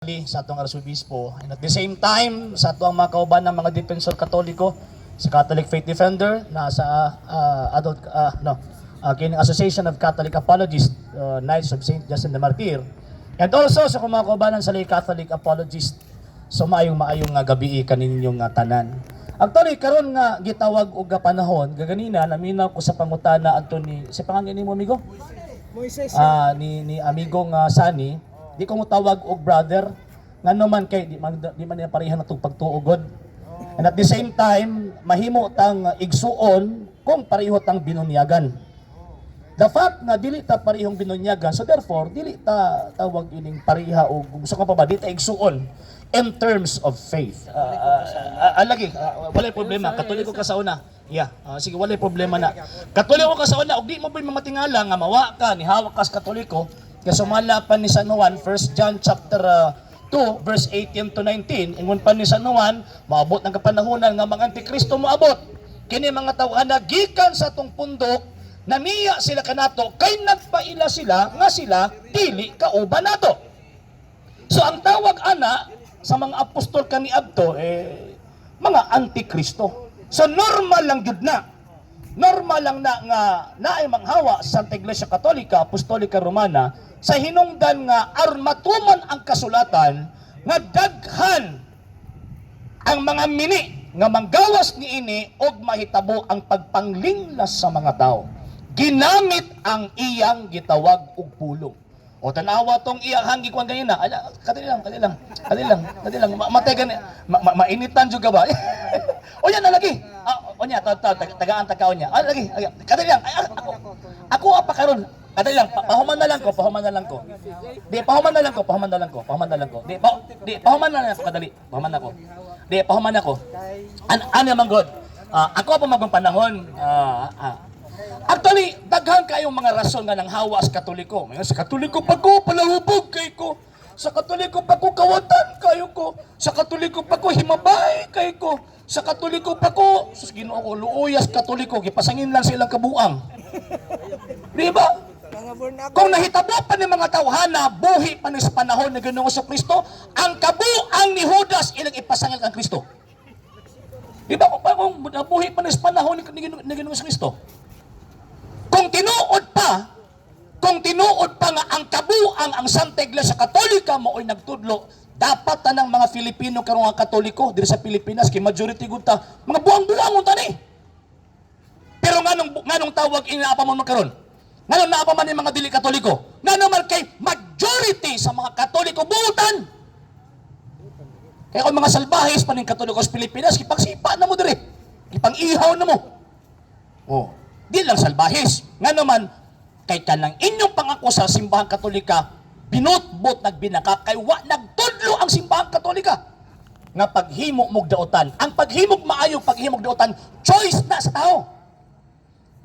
Sa atong Arsobispo and at the same time sa atong mga kauban ng mga defensor Katoliko sa Catholic Faith Defender na sa adult no kining Association of Catholic Apologists, Knights of Saint Justin the Martyr, and also sa akong mga kaubanan sa Lay Catholic Apologist. So maayong maayong nga gabi kaninyong nga tanan. Actually, karon nga gitawag og panahon gaganina, naminaw ko sa pangutana adto ni si pangalan nimo, amigo? Moises. Ah, ni amigo nga Sani, di ko mo tawag og brother, ngano man kay di man niya pareha na tong pagtuo gud. And at the same time, mahimo tang igsuon kung pareho tang binunyagan. The fact nga dili ta parehong binunyagan, so therefore dili ta tawag ining pareha o gusto ka pa ba, di ta igsuon in terms of faith. Lagi, walay problema. Katoliko ka sa una. Yeah, sige, walay problema na. Katoliko ka sa una, ug di mo ba mamatingala nga mawa ka, ni hawak ka sa Katoliko, kay sumala pa ni San Juan, 1 John chapter 2 verse 18 to 19, ingon pa ni San Juan, maabot ang kapanahonan nga mga Antikristo moabot. Kini mga tawhana gikan sa atong pundok, namiya sila kanato kay nagpaila sila nga sila dili kauban nato. So ang tawag ana sa mga apostol kaniadto eh mga antikristo. So normal lang jud na. Normal lang na nga naay manghawa sa Santa Iglesia Katolika Apostolika Romana sa hinungdan nga aron matuman ang kasulatan nga daghan ang mga mini nga manggawas niini og mahitabo ang pagpanglinglas sa mga tao. Ginamit ang iyang gitawag og pulong. O tanawa tong iyang gikuan ganina. Ala, kadali lang, kadali lang. Kadali lang, kadali lang. Matay gani, mainitan jud ka ba? O yan na lagi. Ah, o nya, ta, tagaan takaon niya. Ah, lagi, lagi. Kadali lang. Ay, ako apa karon. Kadali lang, pahuman na lang ko, pahuman na lang ko. Di, pahuman na lang ko, pahuman na lang ko, pahuman na lang ko. Di, pahuman na lang ako, kadali. Pahuman ako. Di, pahuman ako. Ano man god? Ah, ako pa magong panahon. Actually, daghan kayong mga rason nga nanghawa sa Katoliko. Ngayon, sa Katoliko pa ko, palahubog kay ko. Sa Katoliko pa ko, kawatan kayo ko. Sa Katoliko pa ko, himabay kay ko. Sa Katoliko pa ko, sus, Ginoo ko, luuyas Katoliko, gipasangin lang silang kabuang. Di ba? Mga born again. Kung nahitabo pa ni mga tawhana, buhi pa ni sa panahon ni Ginoong Kristo, ang kabuang ni Judas ilang ipasangil kang Kristo. Di ba kung nabuhi pa ni sa panahon ni Ginoong Kristo? Kung tinuod pa nga ang kabuang ang Santa Iglesia Katolika mao'y nagtudlo, dapat tanang mga Filipino karong ang Katoliko diri sa Pilipinas kay majority gud ta, mga buang-buang unta ni. Pero nganong tawag inaapa mo man karon? Nganong naapa man yung mga dili Katoliko? Ngano man kay majority sa mga Katoliko buutan. Kaya kung mga salbahis pa ning Katoliko sa Pilipinas, gipagsipa na mo diri. Gipang-ihaw na mo. Oh, di lang salbahis. Ngano man kay kanang inyong pangako sa Simbahang Katolika, binutbot nagbinaka kay wa nagtudlo ang Simbahang Katolika nga paghimo mog daotan. Ang paghimog maayo, paghimog daotan, choice na sa tao.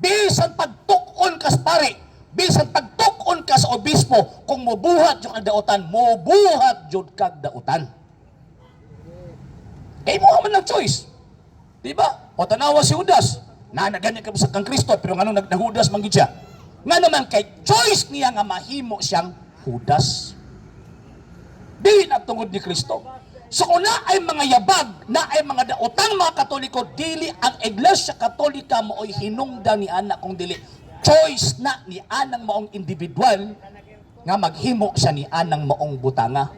Bisan pagtuk-on ka sa pare, bisan pagtuk-on ka sa obispo, kung mobuhat yung ang daotan, mobuhat jud kag daotan. Kay mo man ng choice. Di ba? O tanawa si Judas, na nagani ka sa kang Kristo, pero ngano nagnahudas man gid siya? Nga naman kay choice niya nga mahimo siyang Judas. Di na tungod ni Kristo. So kung na ay mga yabag, na ay mga daotang mga Katoliko, dili ang Iglesia Katolika mao'y hinungdan ni anak kung dili. Choice na ni anang maong individual nga maghimo siya ni anang maong butanga.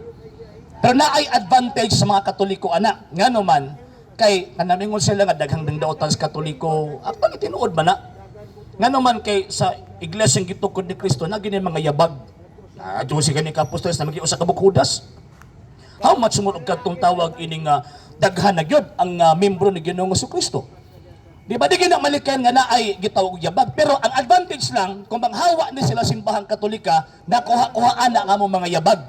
Pero na ay advantage sa mga Katoliko ana. Nga naman, kay kanamingon sila nga daghang daotan sa Katoliko, actually tinuod man na. Nga naman kay sa iglesia gitukod ni Kristo na gini mga yabag. Na si gani ka apostoles na magi usa ka Judas. How much more og kadtong tawag ining daghan na gyud ang membro ni Ginoong Kristo? Di ba di gina malikan nga naay gitawag og yabag, pero ang advantage lang kung manghawa ni sila Simbahang Katolika, nakuha-kuha ana nga mo mga yabag.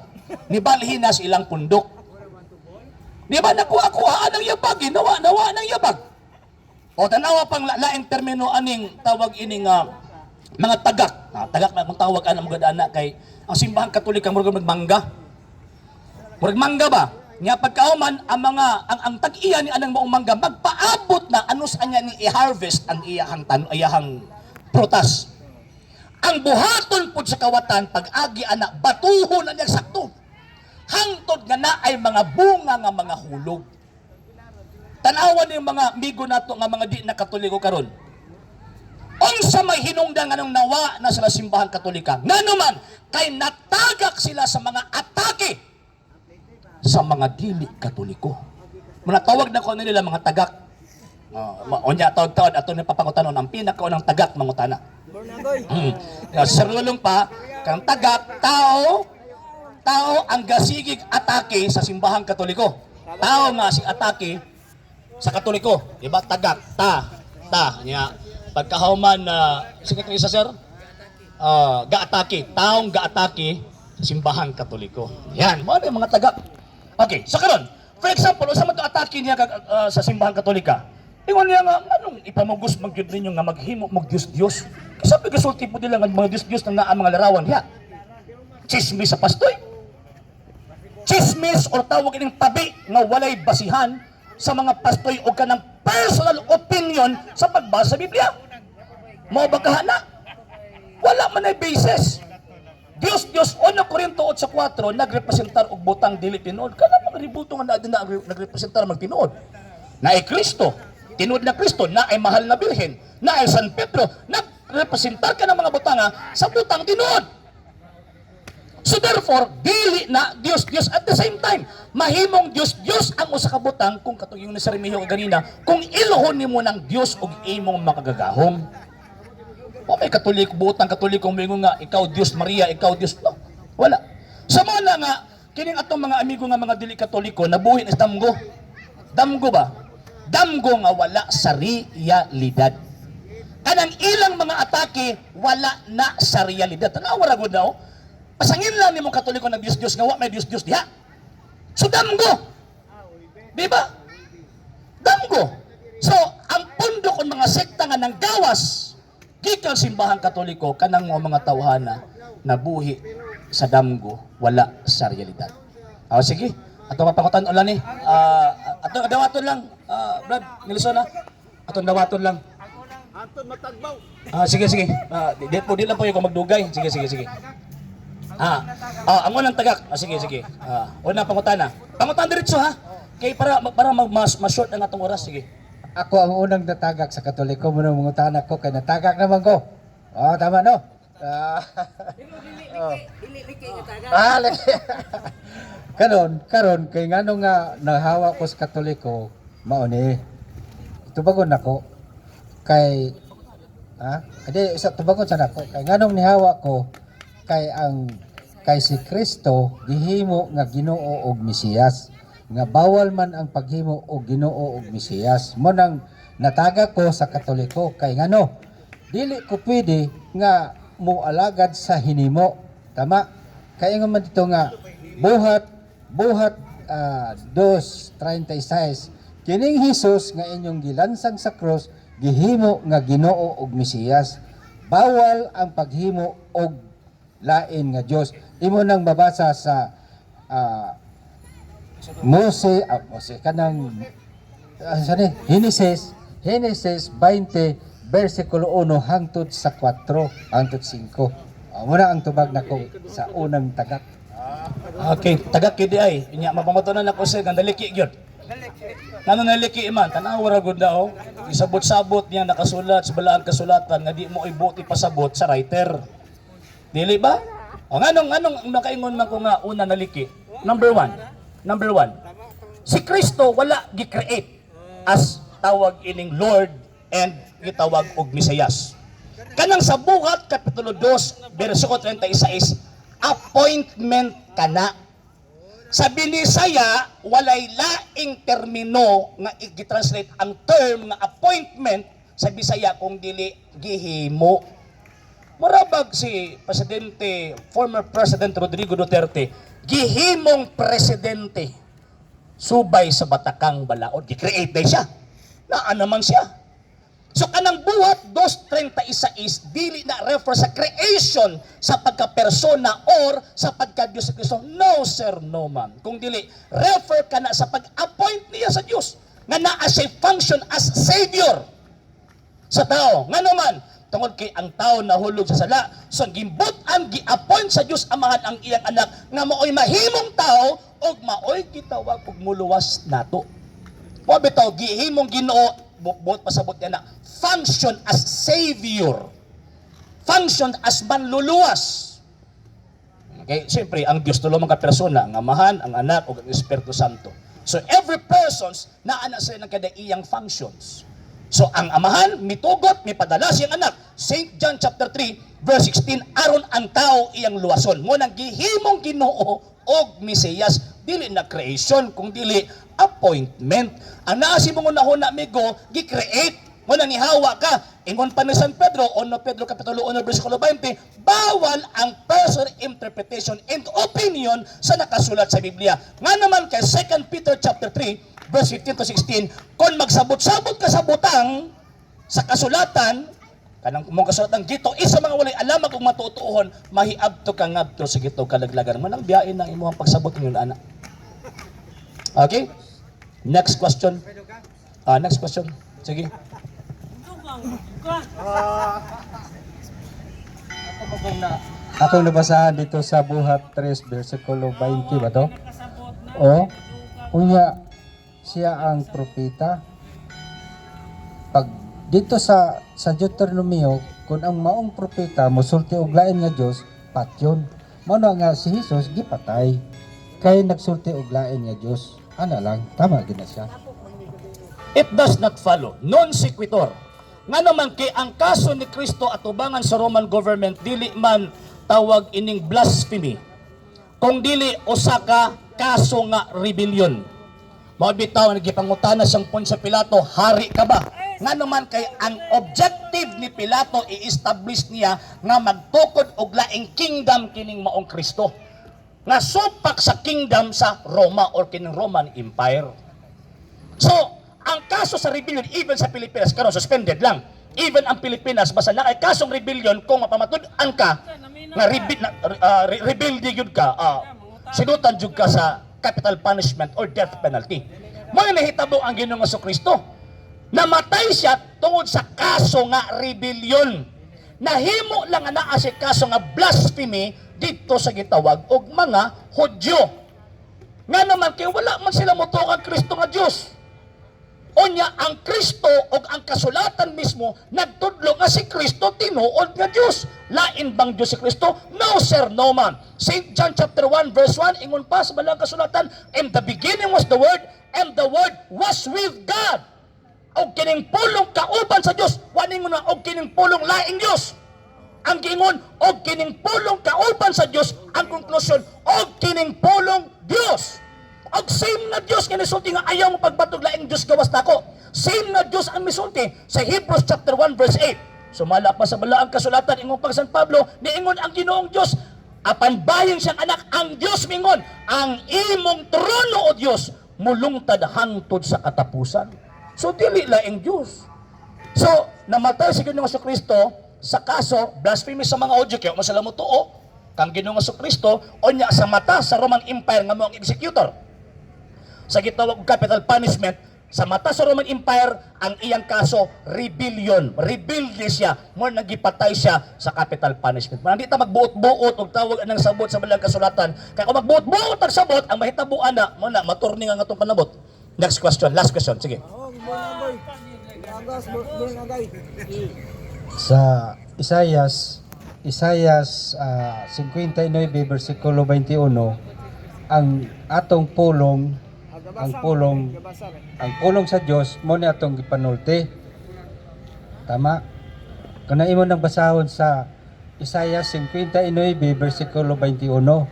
Nibalhin na sa ilang pundok. Di ba nakuha-kuha ang yabag, ginawa-nawa ng yabag. O tanawa pang laing termino aning tawag ining mga tagak. Ah, tagak na kung tawag ana mga ana kay ang Simbahang Katolika murag magmangga. Murag mangga ba? Nga pagkauman ang mga ang tag-iya ni anang maong mangga magpaabot na anus anya ni i-harvest ang iyahang iyahang prutas. Ang buhaton pud sa kawatan pag-agi ana batuhon na niya sakto. Hangtod nga naay mga bunga nga mga hulog. Tanawan yung mga amigo nato nga mga di na Katoliko karon. Unsa may hinungdan nganong nawa na sila Simbahan Katolika? Ngano man kay natagak sila sa mga atake sa mga dili Katoliko. Manatawag na ko nila mga tagak. Unya taod-taod ato ni papangutanon ang pinakaunang tagak mangutana. Bornagoy. Sir Lulong pa, kang tagak, tao, tao ang gasigig atake sa Simbahang Katoliko. Tao nga si atake sa Katoliko. Diba? Tagak, ta, ta. Nya, pagkahuman na, sige isa, sir? Gaatake, taong gaatake sa Simbahang Katoliko. Yan, mo yung mga tagak. Okay, so karon, for example, unsa man to atake niya sa Simbahang Katolika? Ingon niya nga, anong ipamugos magyud ninyo nga maghimo mag Dios Dios? Kasi gasulti po nila nga mga Dios Dios na naa mga larawan diha. Chismis sa pastoy. Chismis or tawag ining tabi nga walay basihan sa mga pastoy o kanang personal opinion sa pagbasa sa Biblia. Mao ba kahana? Wala man ay basis. Dios Dios 1 Corinto 8:4 nagrepresentar og butang dili tinuod. Kana mga ributo nga naa na nagrepresentar mag tinuod. Na ay Kristo, tinuod na Kristo, na ay mahal na Birhen, na ay San Pedro, nagrepresentar ka ng mga butanga sa butang tinuod. So therefore, dili na Dios Dios at the same time, mahimong Dios Dios ang usa ka butang kung katong yung ni Sir Remigio ganina, kung ilohon nimo ng Dios og imong makagagahom. O may Katoliko, butang Katoliko moingon nga ikaw Dios Maria, ikaw Dios. No, wala. Sa mga na nga kining atong mga amigo nga mga dili Katoliko nabuhi ni damgo. Damgo ba? Damgo nga wala sa realidad. Kanang ilang mga atake wala na sa realidad. Tanawa ra gud na oh. Pasangin lang nimo Katoliko ng Dios Dios nga wa may Dios Dios diha. So damgo. Di ba? Damgo. So, ang pundo kon mga sekta nga nanggawas gikan Simbahang Katoliko kanang mga tawhana nabuhi sa damgo, wala sa realidad. Ah, sige. Ato mapangutan ulan ni. Ato dawaton lang. Brad, Nilson na. Atong dawaton lang. Anton Matagbaw. Ah, sige, sige. Di, di po, di lang po yung magdugay. Sige, sige, sige. Ang unang tagak. Sige, sige. Unang pangutana. Pangutana diretso ha. Kay para mas short ang atong oras. Sige. Ako ang unang natagak sa Katoliko mo nang mangutana ko kay natagak naman ko. Oh, tama no? Oh. Liki. Karon, karon kay ngano nga nahawa ko sa Katoliko, mao ni. Tubagon nako kay ha? Adi isa tubagon sa nako kay nganong nihawa ko kay ang kay si Kristo gihimo nga Ginoo og Mesiyas nga bawal man ang paghimo og Ginoo og Mesiyas. Mo nang nataga ko sa Katoliko kay ngano dili ko pwede nga moalagad sa hinimo. Tama, kay ingon man dito nga buhat buhat 2:36, kining Hesus nga inyong gilansang sa krus gihimo nga Ginoo og Mesiyas. Bawal ang paghimo og lain nga Dios. Imo nang mabasa sa Mose kanang sani Genesis Genesis 20 versikulo 1 hangtod sa 4 hangtod 5. Muna ang tubag nako sa unang tagak. Okay, tagak kidi ay. Inya mapangutanan ako sir, nga naliki gyud. Ngano naliki man, tanawa ra gud na oh. Isabot-sabot niya nakasulat sa balaang kasulatan nga di mo ibuti pasabot sa writer. Dili ba? O nganong nganong nakaingon man ko nga una naliki? Number one. Number one. Si Kristo wala gi-create as tawag ining Lord and gitawag og Mesiyas. Kanang sa Buhat Kapitulo 2 versikulo 36, appointment kana. Sa Binisaya, walay laing termino nga i-translate ang term nga appointment sa Bisaya kung dili gihimo. Murabag si Presidente, former President Rodrigo Duterte, gihimong presidente subay sa Batakang Balaod. Gi-create day siya. Naa naman siya. So kanang Buhat 2.36 dili na refer sa creation sa pagka-persona or sa pagka-Diyos sa Kristo. No sir, no ma'am. Kung dili, refer ka na sa pag-appoint niya sa Diyos nga naa siya function as Savior sa tao. Nga naman, Tungod kay ang tao nahulog sa sala. So gimbut-an, gi-appoint sa Dios Amahan ang iyang anak nga maoy mahimong tao ug maoy gitawag og muluwas nato. Mao bitaw gihimong Ginoo, buot pasabot niya na function as savior. Function as manluluwas. Okay, siyempre ang Dios tulo man ka persona, ang Amahan, ang Anak ug ang Espiritu Santo. So every persons naa na sila ng kada iyang functions. So ang Amahan mitugot, mipadala siyang anak. St. John chapter 3 verse 16, aron ang tao iyang luwason. Mo nang gihimong Ginoo og Mesiyas, dili na creation kung dili appointment. Ang naa sa imong hunahuna, amigo, gi-create mo nang nihawa ka. Ingon pa ni San Pedro, 1 Pedro Kapitulo 1 versikulo 20, bawal ang personal interpretation and opinion sa nakasulat sa Biblia. Nga naman kay 2 Peter chapter 3 verse 15 to 16, kung magsabot-sabot ka sa butang sa kasulatan, kanang mong kasulatan gito isa mga walay alam kung matutuohon, mahiabto ka ngadto sa gito kalaglagan mo nang biyain ang imong pagsabot ninyo ana. Okay? Next question. Ah, next question. Sige. Akong nabasahan dito sa Buhat 3 versikulo 20 ba to? O unya siya ang propeta. Pag dito sa Deuteronomio, kung ang maong propeta mosulti og lain nga Dios, patyon. Mao na nga si Jesus gipatay kay nagsulti og lain nga Dios. Ana lang, tama gid na siya. It does not follow. Non sequitur. Nga naman kay ang kaso ni Kristo atubangan sa Roman government dili man tawag ining blasphemy. Kung dili usa ka kaso nga rebellion. Mao bitaw ang gipangutana siyang Poncio Pilato, "Hari ka ba?" Nga naman kay ang objective ni Pilato, i-establish niya nga magtukod og laing kingdom kining maong Kristo. Nga supak sa kingdom sa Roma or kining Roman Empire. So, ang kaso sa rebellion, even sa Pilipinas, karon suspended lang. Even ang Pilipinas, basta na kay kasong rebellion, kung mapamatud-an ka, nga rebelde gyud ka, silutan jud ka sa capital punishment or death penalty. Mao nahitabo ang Ginoong Kristo. Namatay siya tungod sa kaso nga rebellion. Nahimo lang nga naa si kaso nga blasphemy dito sa gitawag og mga Hudyo. Nga naman kay wala man sila motuo kang Kristo nga Dios. Unya ang Kristo og ang kasulatan mismo nagtudlo nga si Kristo tinuod nga Dios. Lain bang Dios si Kristo? No sir, no ma'am. St. John chapter 1 verse 1, ingon pa sa balang kasulatan, "In the beginning was the Word, and the Word was with God." Og kining pulong kauban sa Dios, wa ningon na og kining pulong laing Dios. Ang giingon, og kining pulong kauban sa Dios, ang konklusyon, og kining pulong Dios. Og same na Dios nga nisulti nga ayaw mo pagbatog laing Dios gawas nako. Same na Dios ang misulti sa Hebrews chapter 1 verse 8. Sumala pa sa balaang kasulatan, ingon pag San Pablo, niingon ang Ginoong Dios apan bahin siyang anak, ang Dios mingon, "Ang imong trono, o Dios, mulungtad hangtod sa katapusan." So dili laing Dios. So, namatay si Ginoong Kristo sa kaso blasphemy sa mga Hudyo kay mo sila motuo kang Ginoong Kristo, unya sa mata sa Roman Empire nga mo ang executor sa gitawag og capital punishment, sa mata sa Roman Empire, ang iyang kaso rebellion, rebelde siya, mo nagipatay siya sa capital punishment. Di ta magbuot-buot og tawag anang sabot sa balang kasulatan, kay kung magbuot-buot ang sabot, ang mahitabo ana mo na maturni nga atong panabot. Next question, last question, sige. Agas, agay. Sa Isayas 59 versikulo 21, ang atong pulong, ang pulong sa Dios mo ni atong gipanulti. Tama? Kana imo nang basahon sa Isayas 59 versikulo 21.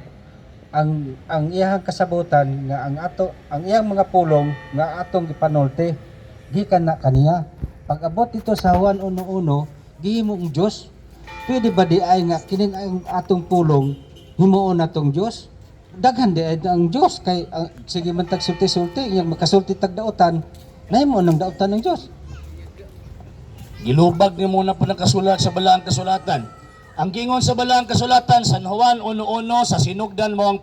Ang iyang kasabutan nga ang ato ang iyang mga pulong nga atong gipanulti gikan na kaniya. Pag abot dito sa Juan 1:1, gihimo ang Dios. Pwede ba di ay nga kining ang atong pulong himuon natong Dios? Daghan di ay ang Dios kay ang, sige man tag sulti-sulti, iyang makasulti tag dautan, nahimo ng dautan ng Dios. Gilubag ni muna po ng kasulat sa balaang kasulatan. Ang gingon sa balaang kasulatan, San Juan 1.1, sa sinugdan mo ang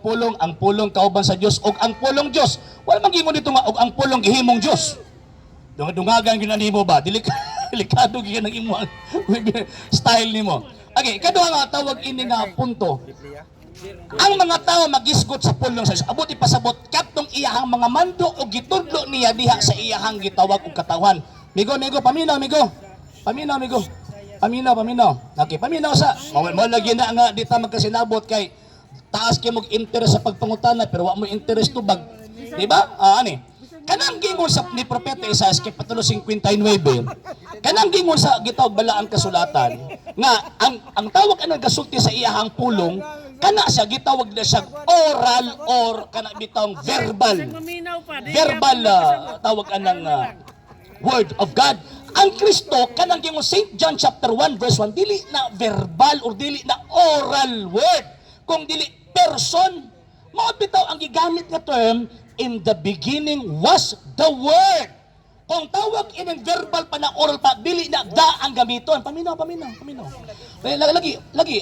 pulong kauban sa Dios ug ang pulong Dios. Wala man gingon dito nga og ang pulong gihimong Dios. Dungagan ginanimo ba? Dili ka. Delikado gyud ang imong style nimo. Okay, kaduha nga tawag ini nga punto. Ang mga tao magisgot sa pulong sa Dios. Abot ipasabot katong iyahang mga mando o gitudlo niya diha sa iyahang gitawag og katawhan. Migo, migo, paminaw, migo. Paminaw, migo. Paminaw, paminaw. Okay, paminaw sa. Mao mo lagi na nga di ta magkasinabot kay taas kay mog interest sa pagpangutana pero wa mo interest tubag. Di ba? Ah, ani. Kanang gingon sa ni Propeta Isaias kapitulo 59, kanang gingon sa gitawag balaang kasulatan nga ang tawag anang kasulti sa iyahang pulong kana siya gitawag na siya oral or kana bitawng verbal Maminaw pa. Di verbal tawag anang word of God. Ang Kristo kanang gingon St. John chapter 1 verse 1, dili na verbal or dili na oral word kung dili person. Mao bitaw ang gigamit nga term, "In the beginning was the Word." Kung tawag ining verbal pa na oral pa, dili na "the" ang gamiton. Paminaw, paminaw, paminaw. Lagi, lagi, lagi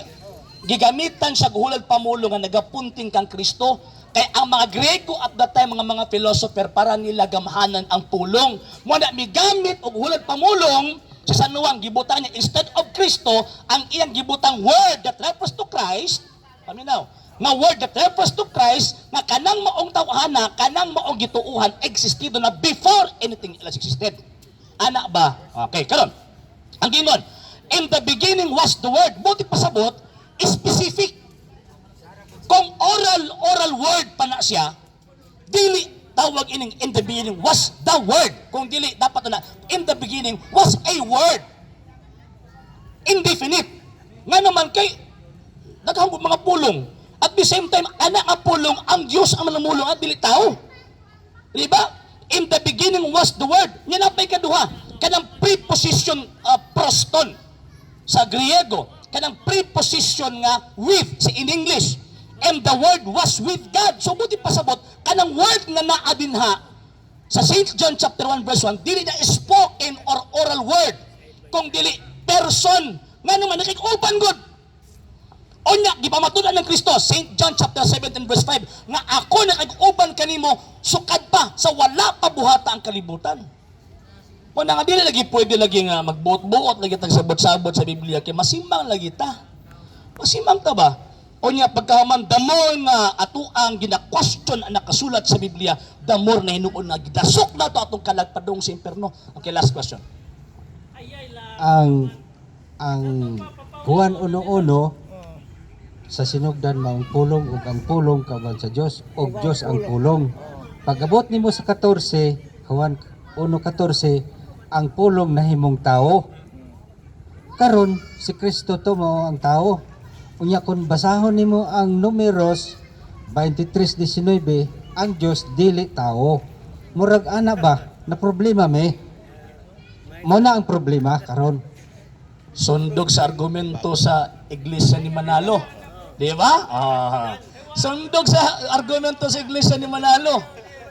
gigamitan siya hulad pamulo nga nagapunting kang Kristo kay ang mga Grego at that time, mga philosopher, para nila gamhanan ang pulong mo na migamit og hulad pamulong sa sanuang gibutang niya instead of Kristo. Ang iyang gibutang word that refers to Christ, paminaw, nga word that refers to Christ, nga kanang maong tawhana, kanang maong gituuhan, existido na before anything else existed, ana ba? Okay, karon ang gingon, "In the beginning was the Word." Buti pasabot, specific. Kung oral word pa na siya, dili tawag ining "In the beginning was the Word." Kung dili, dapat na, "In the beginning was a word." Indefinite. Nga naman kay, daghang mga pulong. At the same time, ana nga pulong, ang Diyos ang manamulong at dili tao. Di ba? "In the beginning was the Word." Nga napay kaduha. Kanang preposition proston sa Griego. Kanang preposition nga "with" sa in English. "And the Word was with God." So buti pasabot, kanang word nga naa dinha sa St. John chapter 1 verse 1, dili na spoken or oral word, kung dili person. Nga naman, nakik-uban gud. Unya, gipamatud-an ng Kristo, St. John chapter 17 verse 5, nga ako nakag-uban kanimo sukad pa sa wala pa buhata ang kalibutan. Mo na nga dili lagi pwede lagi nga magbuot-buot lagi tag sabot-sabot sa Biblia kay masimang lagi ta. Masimang ta ba? Unya pagkahuman, the more nga ato ang gina-question ang nakasulat sa Biblia, the more na hinuon nga gidasok na to atong kalag padung sa imperno. Okay, last question. Ang Juan 1:1, sa sinugdan maong pulong ug ang pulong kauban sa Dios ug Dios ang pulong. Pag-abot nimo sa 14, Juan 1:14, ang pulong nahimong tao. Karon si Kristo to mao ang tao. Unya kung basahon nimo ang Numeros 23:19, ang Dios dili tao. Murag ana ba na problema me? Mo na ang problema karon. Sundog sa argumento sa Iglesia ni Manalo. Di ba? Ah. Sundog sa argumento sa Iglesia ni Manalo.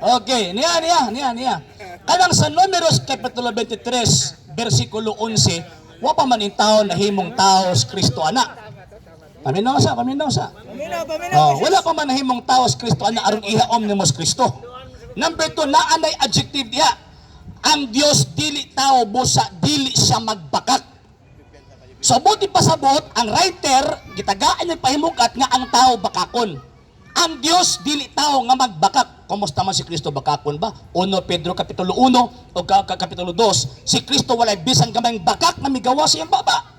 Okay, niya, niya, niya, niya. Kanang sa Numeros Kapitulo 23, versikulo 11, wa pa man intawon nahimong tao si Kristo ana. Paminaw sa, paminaw sa. Paminaw, paminaw. Oh, wala pa man nahimong tao si Kristo ana aron ihaom nimo si Kristo. Number 2, naanay adjective diha. Ang Dios dili tao busa dili siya magbakak. So buti pasabot, ang writer gitagaan niya pahimugat nga ang tao bakakon. Ang Dios dili tao nga magbakak. Kumusta man si Kristo, bakakon ba? 1 Pedro kapitulo 1 o kapitulo 2, si Kristo walay bisan gamayng bakak nga migawas sa iyang baba.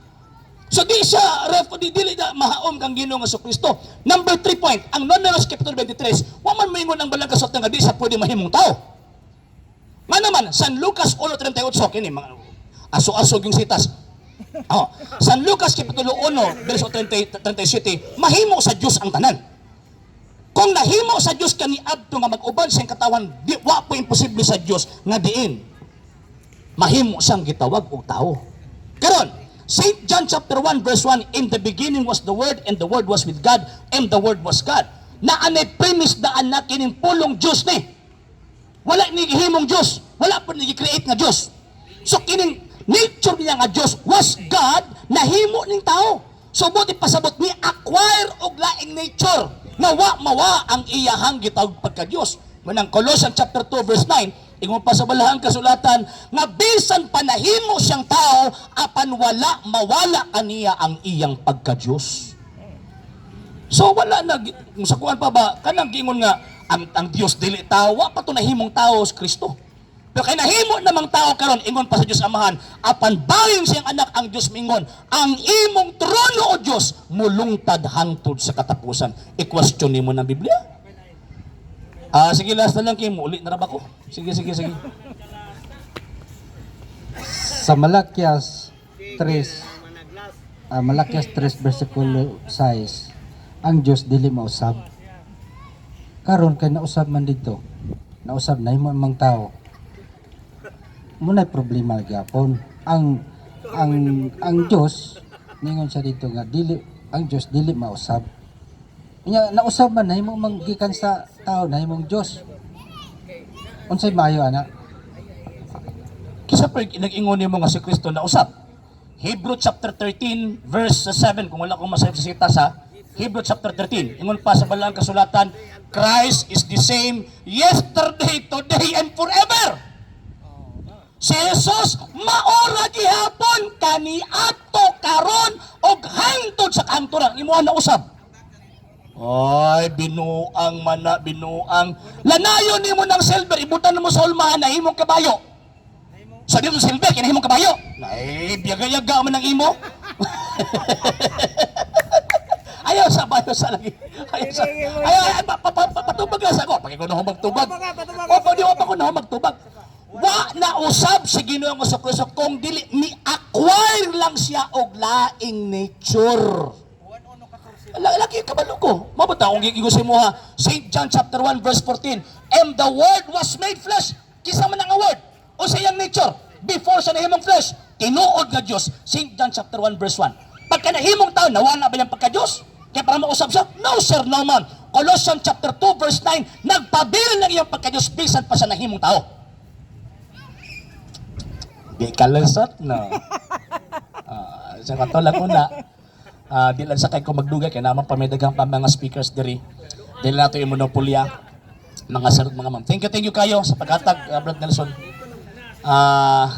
So di siya ref di dili na mahaom kang Ginoo nga Kristo. Number 3 point, ang Numeros kapitulo 23, wa man moingon ang balang kasulatan nga di siya pwede mahimong tao. Nga naman, San Lucas 1:38, kini mga aso-aso yung sitas. Oh, San Lucas kapitulo 1 verso 30, 37, mahimo sa Dios ang tanan. Kung nahimo sa Dios kaniadto nga mag-uban siyang katawan, di wa po imposible sa Dios nga diin mahimo siyang gitawag og tao. Karon, St. John chapter 1 verse 1, "In the beginning was the Word, and the Word was with God, and the Word was God." Naanay premise daan na kining pulong Dios ni. Wala ni gihimong Dios, wala po ni gi-create nga Dios. So kining nature niya nga Dios was God, nahimo ning tao. So buti pasabot ni acquire og laing nature nga wa mawa ang iyahang gitawag pagka Dios. Manang Colossians chapter 2 verse 9, Ingon pa sa balahang kasulatan nga bisan pa nahimo siyang tao, apan wala mawala kaniya ang iyang pagka-Diyos. So wala na, kung sa kuan pa ba, kanang giingon nga ang Dios dili tao, wa pa to nahimong tao si Kristo. Pero kay nahimo namang tao karon, ingon pa sa Dios Amahan, apan bahin siyang anak, ang Dios mingon, "Ang imong trono, o Dios, mulungtad hangtod sa katapusan." I-question nimo ng Biblia? Ah, sige, last na lang kay uli na ra ba ko? Sige, sige, sige. Sa Malakias 3, Malakias 3 versikulo 6, ang Diyos dili mausab. Karon kay nausab man dito. Nausab na himo mang tao. Muna'y problema gyapon. Ang Diyos ningon siya dito nga dili ang Diyos dili mausab. Nya nausab man, nahimo mang gikan sa tao, nahimong Diyos. Unsay maayo ana? Kisa pa nag-ingon nimo nga si Kristo na usab? Hebrew chapter 13 verse 7, kung wala akong masayop sa sita sa Hebrew chapter 13. Ingon pa sa balaang kasulatan, "Christ is the same yesterday, today, and forever." Si Jesus maora gihapon, kaniadto, karon og hangtod sa kahangturan. Imo na usab. Ay, binuang mana, binuang. Lanayon nimo ng silver, ibutan mo sa hulmahan, nahimong kabayo. Sa dito silver, kinahimong kabayo. Ay, biyaga-yaga man ang imo. Ayaw sa bayo sa lagi. Ayaw sa. Ayaw, ay, patubag lang sa ako. Pag ikaw na magtubag. O, pag di pa ko na magtubag. Wa na usab si Ginoong Kristo kung dili ni acquire lang siya og laing nature. Lagi kabalo ko. Mabuta akong giingon sa imo ha. St. John chapter 1 verse 14. "And the Word was made flesh." Kinsa man ang Word? O sa iyang nature? Before siya nahimong flesh, tinuod nga Dios. St. John chapter 1 verse 1. Pagka nahimong tao, nawala ba yung pagka-Diyos? Kaya para mausab siya? No sir, no ma'am. Colossians chapter 2 verse 9, nagpabilin ng iyang pagka-Diyos bisan pa siya nahimong tao. Di ka lusot, no? Ah, sa kato lang una, di lang sa kay ko magdugay kay naman pa may daghang pa mga speakers diri. Dili nato yung monopolya, mga sir, mga ma'am. Thank you kayo sa paghatag, Brad Nelson.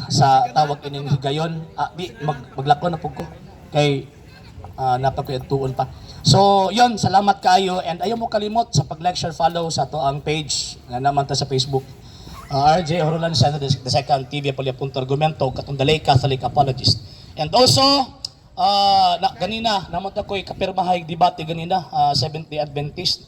Sa tawag ining higayon, di maglako na pud ko kay napakuyatuon pa. So, yon, salamat kayo and ayaw mo kalimot sa pag-like, share, follow sa ato ang page nga naman ta sa Facebook. RJ Horolan Center, the second TV Apolia Punto Argumento, katong Dalay Catholic Apologist. And also, na, ganina, naman ta ko'y kapirmahay debate ganina, Seventh Day Adventist.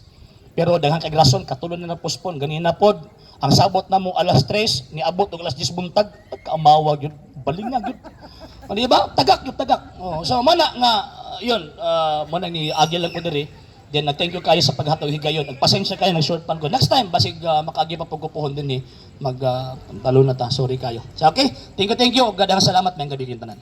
Pero daghan kay rason katulon na na-postpone ganina pod. Ang sabot na mo alas 3, niabot og alas 10 buntag, pagkaamawag yun, balingag yun. O, di ba? Tagak yun, tagak. Oh, so mana nga yun, mana ni agi lang ko diri. Then nag-thank you kayo sa paghatag higayon. Nagpasensya kayo ng short pan ko. Next time basig makaagi pa pud ko puhon din ni mag talo na ta. Sorry kayo. So okay, thank you, thank you. Daghang salamat, maayong gabii tanan.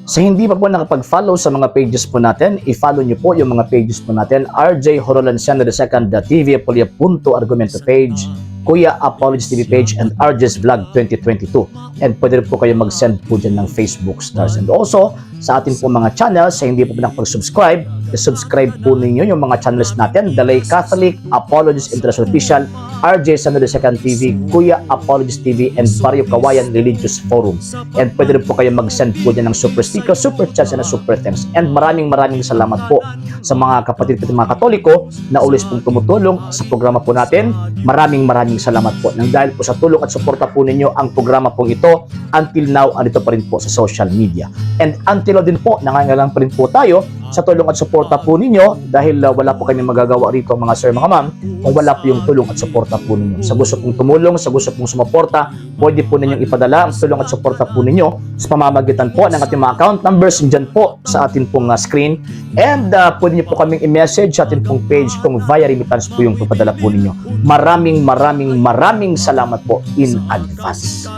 Sa hindi pa po nakapag-follow sa mga pages po natin, i-follow niyo po yung mga pages po natin. RJ Horolan II, the TV Apolia Punto Argumento page, Kuya Apologies TV page, and RJ's Vlog 2022. And pwede rin po kayo mag-send po dyan ng Facebook stars. And also, sa ating po mga channels, sa hindi po nakapag-subscribe, i-subscribe po ninyo yung mga channels natin: Dalay Catholic, Apologies International Official, RJ Sano II TV, Kuya Apologies TV, and Barrio Kawayan Religious Forum. And pwede rin po kayo mag-send po dyan ng super sticker, super chats, and super thanks. And maraming maraming salamat po sa mga kapatid po mga Katoliko na always pong tumutulong sa programa po natin. Maraming maraming salamat po. Nang dahil po sa tulong at suporta po ninyo, ang programa pong ito until now andito pa rin po sa social media. And until now din po, nangangailangan pa rin po tayo sa tulong at suporta po ninyo dahil wala po kami magagawa rito, mga sir, mga ma'am, kung wala po yung tulong at suporta po ninyo. Sa gusto pong tumulong, sa gusto pong sumuporta, pwede po ninyong ipadala ang tulong at suporta po ninyo sa pamamagitan po ng ating mga account numbers dyan po sa ating pong screen. And pwede niyo po kaming i-message sa ating pong page kung via remittance po yung papadala po ninyo. Maraming maraming maraming salamat po in advance.